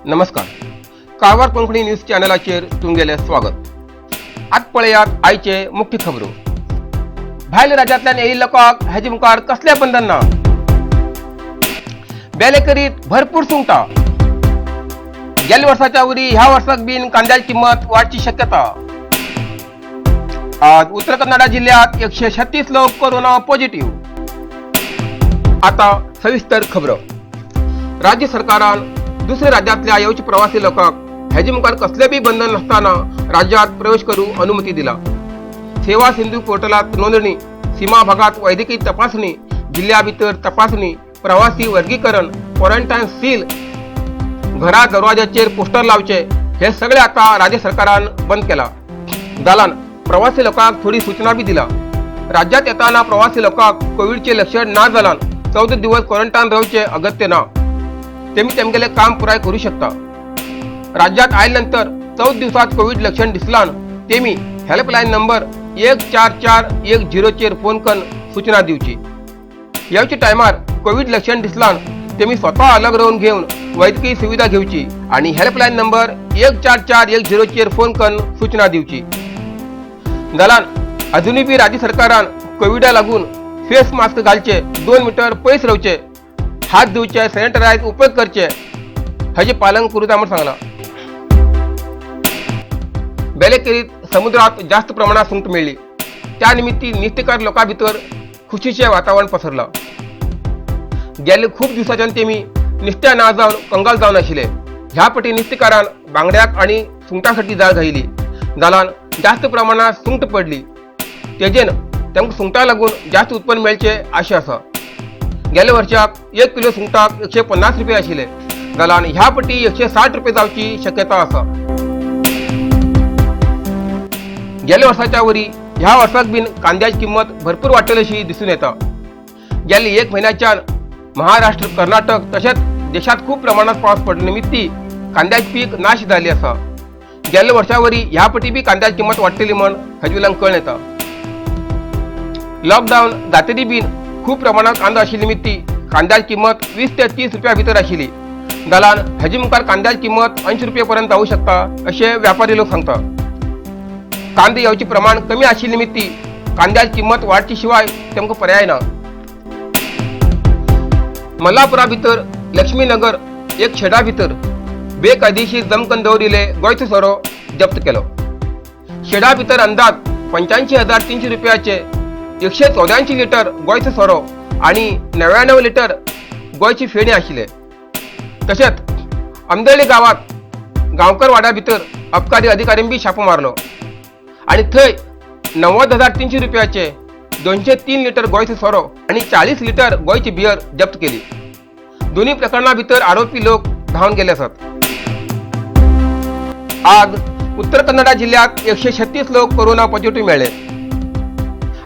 नमस्कार, कारवार कोंकणी न्यूज चॅनलाचेर तुमगेलें स्वागत. आत पळयात आयचे मुख्य खबरो. भायल्या राज्यांतल्यान येयिल्ल्या लोकांक हेजे मुखार कसलें बंधन ना. बेलेकरीत भरपूर सुंगटां. गेल्या वर्साच्या वरी ह्या वर्साक बीन कांद्याची किंमत वाडची शक्यता. आज उत्तर कन्नडा जिल्ह्यात 136 लोक कोरोना पॉझिटिव्ह. आता सविस्तर खबरो. राज्य सरकारान दुसऱ्या राज्यांतल्या येवचे प्रवासी लोकांक हेजे मुखार कसले बी बंधन नासतना राज्यात प्रवेश करूं अनुमती दिला. सेवा सिंधू पोर्टलात नोंदणी, सीमा भागात वैद्यकीय तपासणी, जिल्ह्या भितर तपासणी, प्रवासी वर्गीकरण, क्वॉरंटायन सील, घरा दरवाजाचेर पोस्टर लावचे हे सगळे आता राज्य सरकारान बंद केला. जालान प्रवासी लोकांक थोडी सूचना बी दिला. राज्यात येताना प्रवासी लोकांक कोविडचे लक्षण ना जाल्यान 14 दिवस क्वॉरंटायन रावचे अगत्य ना. तेमी तेमगेले काम पुराय करू शकता. राज्यात आयले नंतर 14 दिवसात कोविड लक्षण दिसलान तेमी हेल्पलायन नंबर 14410चेर फोन करून सूचना दिवची. येवच्या टायमार कोविड लक्षण दिसलान तेमी स्वतः अलग रावन घेवन वैजकी सुविधा घेवची आणि हेल्पलायन नंबर 14410चेर फोन करून सूचना दिवची. जाल्यान अजुनूय बी राज्य सरकारान कोविडा लागून फेस मास्क घालचे, 2 मिटर पयस रावचे, हात धुवचे, सॅनिटायझ उपयोग करचे हाचे पालन करूं जाय म्हूण सांगलां. बेलेकेरीत समुद्रात जास्त प्रमाणात सुंगट मेळ्ळी. त्या निमित्ती नुस्तेकार लोकां भितर खुशीचें वातावरण पसरलां. गेले खूब दिवसाच्यान तेमी नुस्त्या ना जावन कंगाल जावन आशिल्ले. ह्या पटी नुस्तेकारान बांगड्याक आनी सुंगटां साठी जाळ घायली. जाल्यान जास्त प्रमाणात सुंगट पडली. तेजेन तांकां सुंगटां लागून जास्त उत्पन्न मेळचें आशा आसा. गेल्या वर्साक 1 किलो सुंगटाक 150 रुपये आशिल्ले, जाल्यार ह्या पटी 160 रुपये जावची शक्यता आसा. गेल्या वर्साच्या वरी ह्या वर्साक बीन कांद्याची किंमत भरपूर वाडटली अशी दिसून येता. गेल्या एक म्हयन्याच्यान महाराष्ट्र, कर्नाटक तशेंच देशात खूब प्रमाणात पावस पडले निमित्ती कांद्याची पीक नाश जाल्ली आसा. गेल्या वर्सा वरी ह्या पटी बी कांद्याची किंमत वाडटली म्हण हाजे वयल्यान कळून येता. लॉकडावन जातरी बीन खूब प्रमाणात कांदो आशिल्ली निमित्ती कांद्याची किंमत 20 ते 30 रुपया भितर आशिल्ली. जाल्यार हेजे मुखार कांद्याची किंमत 80 रुपये पर्यंत जावं शकता अशें व्यापारी लोक सांगता. कांदे येवचे प्रमाण कमी आशिल्ले निमित्ती कांद्याची किंमत वाडची शिवाय तेमकां पर्याय ना. मल्लापुरा भितर लक्ष्मीनगर एक शेडा भितर बेकायदेशीर जमकन दवरिल्ले गोंयचो सोरो जप्त केलो. शेडा भितर अंदाज 85,300 रुपयाचे 184 लिटर गोंयचो सोरो आणि 99 लिटर गोंयची फेणी आशिल्ले. तशेंच आमदळी गावात गांवकर वाड्या भितर अबकारी अधिकाऱ्यांनी बी छापो मारलो आणि थंय 90,300 रुपयाचे 203 लिटर गोंयचो सोरो आणि 40 लिटर गोंयची बियर जप्त केली. दोन्ही प्रकरणा भितर आरोपी लोक धांवन गेले आसात. आज उत्तर कन्नडा जिल्ह्यात 136 लोक कोरोना पॉझिटिव्ह मेळ्ळे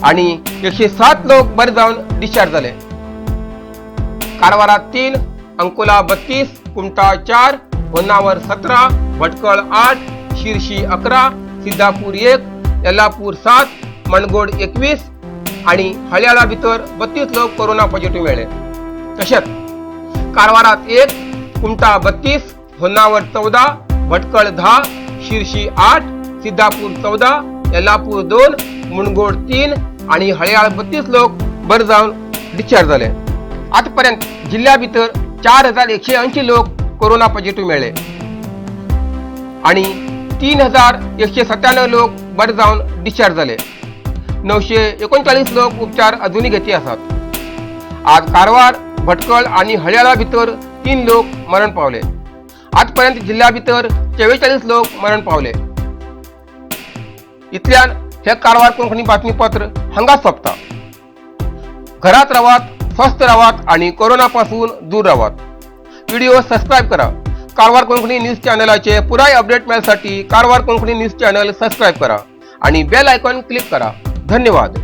आणि 107 लोक बरे जावन डिस्चार्ज जाले. कारवारात 3, अंकोला 32, कुमठा 4, होन्नावर 17, भटकळ 8, शिरशी 11, सिद्धापूर 1, येल्लापूर 7, मनगोड 21 आणि हळयाळा भितर 32 लोक कोरोना पॉझिटिव्ह मेळ्ळे. तशेंच कारवारात 1, कुमठा 32, होन्नावर 14, भटकळ 10, शिरशी 8, सिद्धापूर 14, येल्लापूर 2, मुनगोड 3 आणि हळयाळ 32 लोक बरे जावन डिस्चार्ज जाले. आतापर्यंत जिल्ह्या भितर 4180 लोक कोरोना पॉझिटिव्ह मेळ्ळे आणि 3197 लोक बरे जावन डिस्चार्ज जाले. 939 लोक उपचार अजूनही घेती आसात. आज कारवार, भटकळ आणि हळयाळा भितर 3 लोक मरण पावले. आजपर्यंत जिल्ह्या भितर 44 लोक मरण पावले. इतल्यान हे कारवार कोंकणी बातमीपत्र हांगाच सोंपता. घरात रावात, स्वस्थ रावात आणि कोरोना पासून दूर रावात. व्हिडिओ सबस्क्राईब करा. कारवार कोंकणी न्यूज चॅनलाचे पुराय अपडेट मेळसाठी Karwar Konkani news channel subscribe करा आणि बेल आयकॉन क्लिक करा. धन्यवाद.